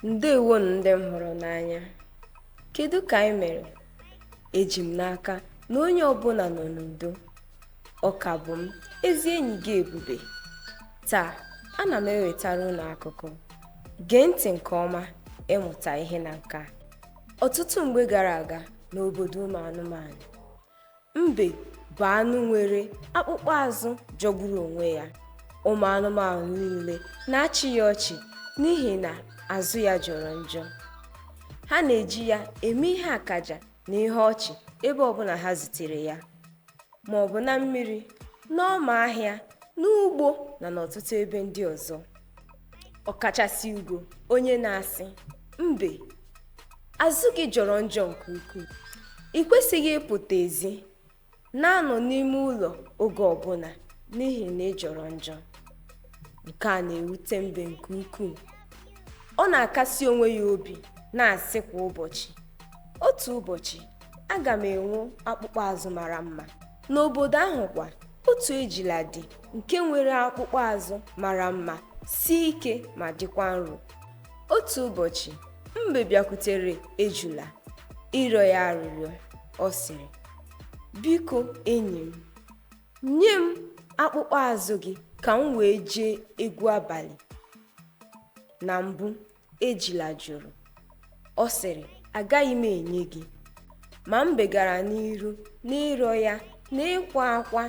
Ndewonu ndị m hụrụ n'anya. Kedu ka anyị mere? Eji m n'aka na onye ọbụla nọ n'udo. Ọ ka bụ m, ezi enyi gị Ebube. Taa, ana m ewetara unu akụkọ. Gee ntị nke ọma ịmụta ihe na nke a. Ọtụtụ mgbe gara aga n'obodo ụmụ anụmanụ, mbe bụ anụ nwere akpụkpọ azụ jọgburu onwe ya. Ụmụ anụmanụ niile na-achị ya ọchị n'ihi na azụ ya jọrọ njọ. Ha na-eji ya eme ihe akaja na ihe ọchị ebe ọbụla ha zutere ya, ma ọ bụ na mmiri, n'ọma ahịa, n'ugbo na n'ọtụtụ ebe ndị ọzọ. Ọkachasị Ugo, onye na-asị, "Mbe, azụ gị jọrọ njọ nke ukwuu. Ị kwesịghị ịpụta ezi, na-anọ n'ime ụlọ oge ọbụla n'ihi na ị jọrọ njọ." Nke a na-ewute mbe nke ukwuu. Ọ na-akasi onwe ya obi na-asị kwa ụbọchị, "Otu ụbọchị, aga m enwe akpụkpọ azụ mara mma." N'obodo ahụ kwa, otu ejula dị nke nwere akpụkpọ azụ mara mma, sie ike ma dịkwa nro. Otu ụbọchị, mbe bịakwutere ejula ịrịọ ya arịrịọ. Ọ sịrị, "Biko enyi m, nye m akpụkpọ azụ gị ka m wee jee egwu abalị." Na mbụ, ejula jụrụ. Ọ sịrị, "Agaghị m enye gị." Ma mbe gara n'iru n'ịrịọ ya na ịkwa akwa.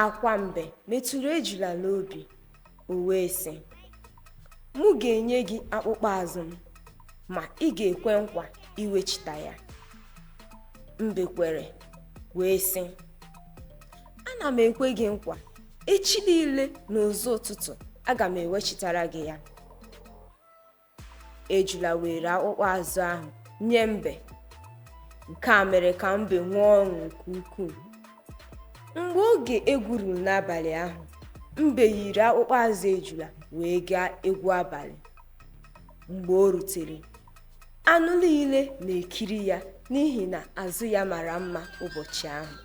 Akwa mbe metụrụ ejula n'obi. O wee sị, "Mụ ga-enye gị akpụkpọ azụ m, ma ị ga-ekwe nkwa iwechita ya." Mbe kwere wee sị, "Ana m ekwe gị nkwa, echi niile n'ụzọ ụtụtụ aga m ewechitara gị ya." Ejula were akpụkpọ azụ ahụ nye mbe. Nke a mere ka mbe nwee ọṅụ nke ukwuu. Mgbe oge egwu ruru n'abalị ahụ, mbe yiri akpụkpọ azụ ejula wee gaa egwu abalị. Mgbe o rutere, anụ niile na-ekiri ya n'ihi na azụ ya mara mma ụbọchị ahụ.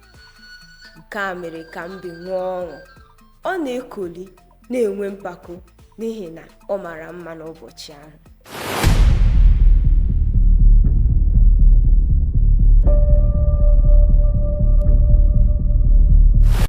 Nke a mere ka mbe nwee ọṅụ. Ọ na-ekoli na-enwe mpako n'ihi na ọ mara mma n'ụbọchị ahụ.